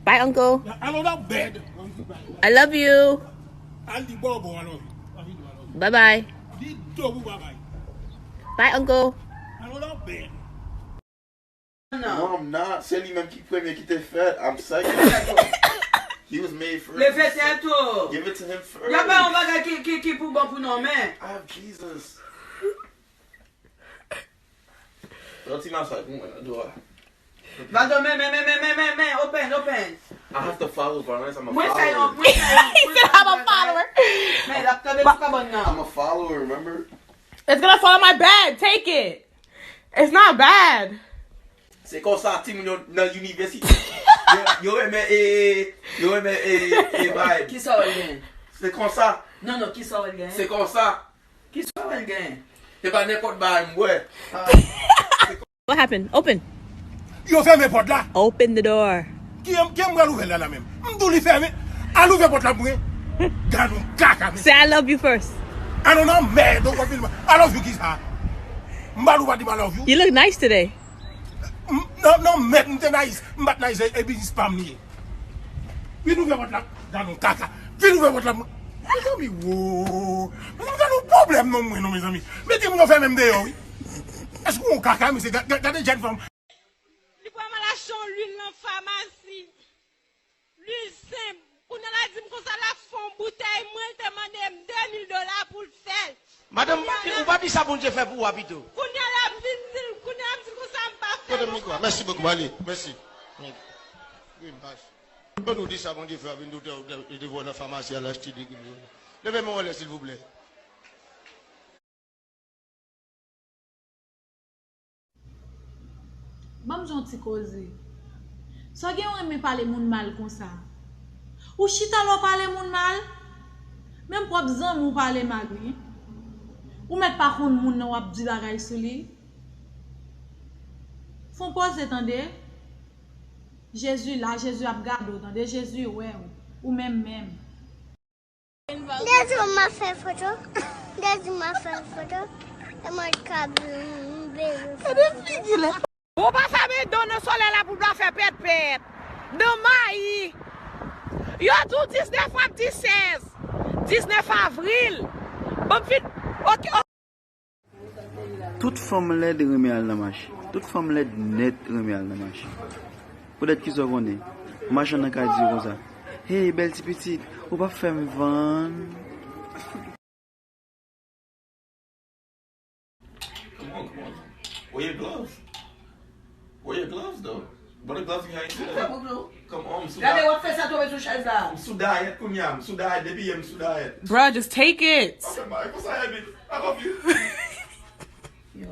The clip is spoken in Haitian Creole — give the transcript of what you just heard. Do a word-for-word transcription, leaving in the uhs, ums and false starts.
Bye, uncle. I love you. Bye bye. Bye, uncle. Non, I'm not. Se li menm ki premye ki te fèt. I'm second. He was made first. Leve tèt ou. Give it to him first. Y ap bay yon bagay ki, ki, ki pou bon pou nou, men. I have Jesus. Yon ti masaj pou mwen nan do a. Vado, men, men, men, men, men, men, men, open, open. I have to follow Vanessa. I'm a follower. Mwen sa yon, mwen sa yon. He said I'm a follower. Men, l ap tonbe sou kabann nan. I'm a follower, remember? It's gonna fall on my bed. Take it. It's not bad. Se konsa timoun yo nan inivèsite. Yo, yo renmen e, yo renmen e, e bay. Kisa w gen? Se konsa. Non, non, kisa w gen? Se konsa. Kisa w gen? Se pa nenpòt bagay m wè. What happened? Open. Yo fèmen pòt la. Open the door. Ki m ki m pral ouvè la la menm. M tou li fèmen. Al ouvè pòt la pou mwen. Gad yon kaka men. Say I love you first. An non nan mèd ou konfin. I love you kisa. M pral ou pa di m I love you. You look nice today. M- Non non mèd m te nice. M pa t nice e biznis pa m li ye. Vin ouvè pòt la. Gad yon kaka. Vin ouvè pòt la. Mezanmi wo. Mezanmi gad yon pwoblèm non mwen non mezanmi. Mete m nan fèmen m deyò wi. Èske w yon kaka mesye gade jèn fanm. Li pral al achte yon lwil nan famasi. Lwil senp. Kounye a la di m konsa l ap fè yon boutèy mwen, l te mande m de mil dola pou l fè l. Madanm, ou pa di sa Bondye fè pou ou a pito? Kounye a la m vin di l, kounye a la m di l konsa m pa fè l ankò. Pote m mikwo a. Mèsi bokou, ale. Mèsi. Wi, m pa. Ban nou di sa Bondye fè a, vin doutè ou te voye nan famasi al achte de grenn. Leve men w anlè silvouplè. Ban m di w yon ti koze. Sa w gen w renmen pale moun mal konsa? Ou chita la w pale moun mal? Menm pwòp zanmi w pale mal wi. Ou mèt pa konn moun nan w ap di bagay sou li. Fon poze tande. Jezi la, Jezi ap gade w tande, Jezi wè w, ou menm menm. Dèzè m ap fè foto. Dèzè m ap fè foto. E mwen ka bezwen fè foto. Ou pa fèmen do nan solèy la pou l pa fè pèt pèt. Nan mayi. Yo di w diznèf ap di sèz. Diznèf avril. Ban m fin. Oke, oke. Tout fanm lèd renmen al nan mache. Tout fanm lèd nèt renmen al nan mache. Poutèt kisa w konnen? Machann nan ka di w konsa, hey bèl ti pitit, ou p ap fè m vann? Come on, come on. Where your gloves? Where your gloves though? But the gloves behind you. Come on, come on. Gade w ap fè sa tonbe sou chèz la. M sou dayèt kounye a, m sou dayèt depi yè m sou dayèt. Bruh, just take it. Ok, ma, e konsa ye, baby. I love you. Yo,